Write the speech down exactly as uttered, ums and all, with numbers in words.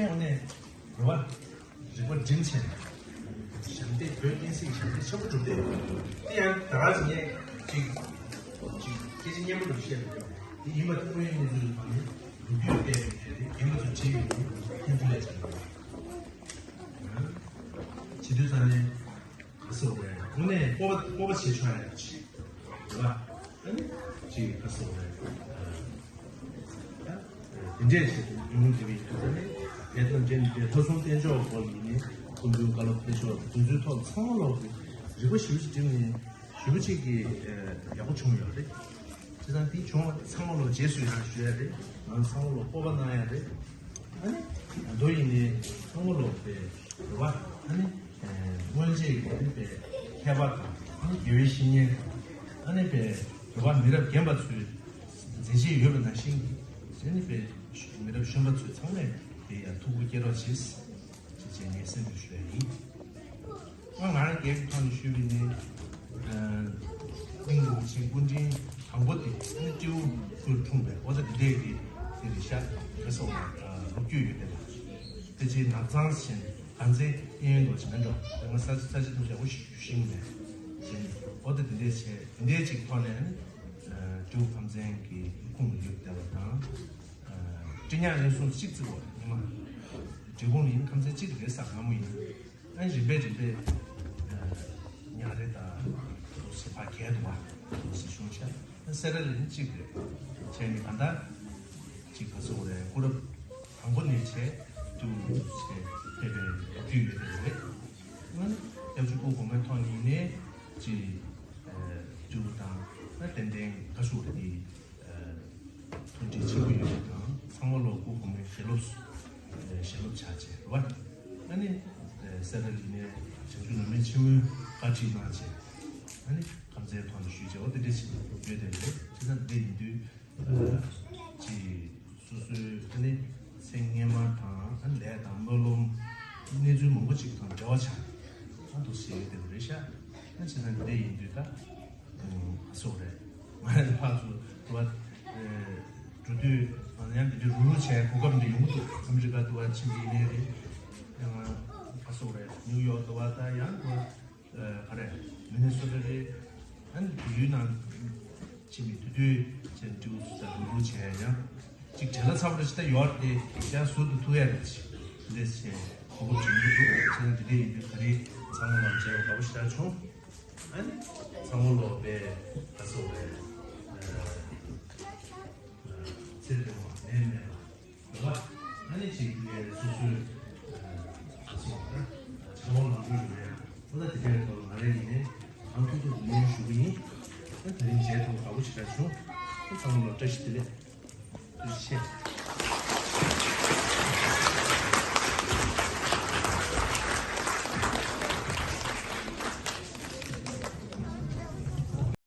དངོས་གནས་རེད་བ། རིག་པ་སྒྲིམ་བྱས་ནས་ཞབས་འདེགས། བོད་བསྟན་སྲིད་ཀྱི་ཞབས་འདེགས་ཆེན་པོ་སྒྲུབ་བསྡད་ཡོད། དེ་ཡང་ད་ག་ཟེ་ངས་ཅིག་ཅིག་སྐད་ཆ་སྙན་པོ་འདྲ་བཤད་མི་འདུག་དེ་ཡིན་པ་དངོས་ཡོད་གནས་ཚུལ་ལ་ནི་ལོ་རྒྱུས་བལྟས་པའི་གྲས་དེ་རྒན་པ་ཚོ་བྲིས་ཡོད་དུས་ཕན་ཚུན་ལས་བྱ་དགོས། བྱེད་དུས་ཙང་ནས་ག་སོག་རེད། དངོས་གནས་སྤོབས་པ་སྤོབས་པ་བྱེད་ཆོག་ཡ་ཅིག་རེད་བ། ཨ་ནི་ཅིག་ག་སོག་རེད། ད་དེ་འདྲས་བྱས་ཏེ་ཉུང་ཉུང་བྱས་པའི་དུས་ཚོད་ནི་དེ་དང་འབྲེལ་ནས་ལྷ་སྲུང་བསྟེན་ཕྱོགས་སྐོར་ཡིན་ནི་སྐུ་མདུན་བཀའ་སློབ་ཕེབས་ཕྱོགས་དེ་ཚོའི་ཐོག་ཚང་མ་ལོག་གི་རིག་པ་ཞེ་པོ་ཅིག་བསྒྲིམས་ནས་ཞེ་པོ་ཅིག་གི་ཡག་པོ་བྱུང་ཡོད་རེད། བྱས་ཙང་དེ་བྱུང་བ་དེ་ཚང་མ་ལོག་རྗེས་སུ་ཡང་ཞུ་ཡ་རེད། ང་ཚང་མ་ལོག་སྤོབས་པ་གནང་ཡ་རེད། ཨ་ནི་ད་དུང་ཡིན་ནི་ཚང་མ་ལོག་པའི་རེ་བ། ཨ་ནི་སྔོན་ཆད་ཀྱི་ཨ་ནི་པའི་མཁས་པ་དང་ཨ་ནི་དགེ་བའི་བཤེས་གཉེན་དང་ཨ་ནི་པའི་རེ་བ་མི་རབས་རྒན་པ་ཚོའི་མཛད་རྗེས་ཡོད་པ་ནང་བཞིན་གྱི་ཨ་ནི་པའི་མི་རབས་གཞོན་པ་ཚོས་ཚང་མས་དེ་ཡང་ཐུགས་ཁུར་སྐྱེད་རོགས་བྱེད། ཅེས་བྱས་ངས་སེམས་ནས་ཞུ་ཡ་ཡིན། ཨ་ང་རང་སྒེར་གྱི་ཐོག་ནས་ཞུས་པ་ཡིན་ན། གླིང་རིན་པོ་ཆེ་སྐུ་ཕྲེང་དང་པོ་དེ་ཨ་ནི་སྤྲེའུ་སྐུ་འཁྲུངས་པའི་ཨོ་ད་འདི་འདྲས་ཀྱི་དེ་རེད་ཤག་ག་སོགས་ལ་ལོ་རྒྱུས་ཡོད་དེ་ལ། དེ་རྗེས་ནགས་ཚང་ཞེས་གངས་རྩེ་གཡས་གཡོན་དུ་བྱེད་ན་འགྲོ་དེ་ང་ས་ས་ཆ་དུ་ཞག་པོ་ཞུ་ཤིང་ནས་ཨོ་ད་འདི་འདྲས་བྱས་འདི་འདྲས་ཅིག་ཐོག་ནས་ཨ་ནི་སྤྲེའུ་ཁམས་ཚན་གྱི་ཁུངས་ཡོད་དེ་བ་དང་། སྤྲེལ་ཉག་ལན་གསུམ་གཅིག་བརྩི་བ་ཉི་མ། འབྲས་སྤུངས་ཡིན་ཁམས་ཚན་གཅིག་རེད་ས་སྔ་མོ་ཡིན། ཨ་རིམ་པས་རིམ་པས་ཉག་རེ་དང་ཟེར་ཕ་གས་འདུག་བ་ཟེར་བྱུང་ཤག་ཨ་སེ་ར་ལི་ནི་གཅིག་རེད། བྱས་ནས་ག་འདྲ་གཅིག་ག་སོགས་རེད། སྐུ་རབས་དང་པོ་ནས་བྱས་དུ་བྱས་ཕེབས་པའི་རྒྱུ་ཡོད་རེད། ཨ་ནི་སྐྱབས་རྗེ་སྐུ་གོང་མའི་ཐོག་ནས་ནས་གཅིག་སྤྲེའུ་དང་ཏན་ཏན་ག་ཤུག་རེད། མཐུན་སྒྲིལ་ཆེན་པོ་ཡོད་པ་དང་ཚང་མ་ལོ་སྐུ་གོང་མའི་ཞལ་སློབ་ཞལ་སློབ་ཆགས་བྱས་རེད་བ། ཨ་ནི་སེ་ར་ལི་ནས་བྱང་ཆུབ་ལམ་རིམ་ཆེན་མོའི་བཀའ་ཁྲིད་གནང་བྱས། ཨ་ནི་ཁམས་ཚན་ཐོག་ནས་ཞུས་བྱས་འོ་དེ་འདྲ་ཞིག་ཡོད་དེ་རེད། བྱས་ཙང་དེ་ཡིན་དུས་ཅིག་སོ་སོའི་ཨ་ནི་མཚན་སྔ་མ་དང་ཨ་ནི་ལས་དང་སྨོན་ལམ་གནས་ཚུལ་མང་པོ་ཅིག་དང་འབྲེལ་བ་ཆགས་ཨ་འདུག་ཞེས་ཡོད་དེ་རེད་ཤག་ཨ་བྱས་ཙང་དེ་འདྲ་ཡིན་དུས་ད། ཨ་སོགས་རེད། ང་ཡང་ཕར་ཚུར་དུ་བ། འགྲོ་དུས་ང་ཡང་འདི་འདྲའི་རུ་རུ་བྱས་གོ་སྐབས་འདི་ཡོང་གི་འདུག་ཨ་མི་རི་ཀ་དུ་བ་ཕྱིན་པ་ཡིན་ནའི་རེད། ཡང་ཨ་སོགས་རེད། ནིའུ་ཡོག་དུ་བ་ད་ཡང་དུ་བ་ག་རེ། མི་ནི་སོ་ཊ་རེད། ཨ་ནི་བལ་ཡུལ་ནང་ཕྱིན་པའི་དུས་དུས་བྱས་འདྲིའུ་ད་རུ་རུ་བྱས་ཡང་གཅིག་བྲེལ་བ་ཚ་པོ་རེ་ཞིག་ད་ཡོད་དེ་ཡང་ཟུར་དུ་ཐུག་ཡ་རེད། འདི་བྱས་གོ་སྐབས་བྱུང་གི་འདུག་བྱས་ན་འདི་འདྲ་ཡིན་དུས་ག་རེ་ཚང་མ་ལ་མཇལ་བ་དགའ་པོ་ཞེ་དྲག་བྱུང་། ཨ་ནི་ཚང་མ་ལོག་པའི་ད་སོགས་པའི་ཚེ་རིང་བ་ནད་མེད་པ་རེད་བ། ཨ་ནི་ཅིག་ངས་སོ་སོའི་ད་སོགས་ད་ཕྱག་དབང་ལམ་འགྲོ་ཡོད་ཡ་ཨོ་ད་དེ་འདྲའི་ཐོག་ལ་ང་རང་ཡིན་ནའི་ཨང་ཐུག་ཐུག་ཏུ་སྙན་ཞུ་གི་ཡིན། ཨ་ད་རིང་མཇལ་ཐུབ་དགའ་པོ་ཞེ་དྲག་བྱུང་། ཨ་ཚང་མ་ལོག་བཀྲ་ཤིས་བདེ་ལེགས། ཐུགས་རྗེ་ཆེ།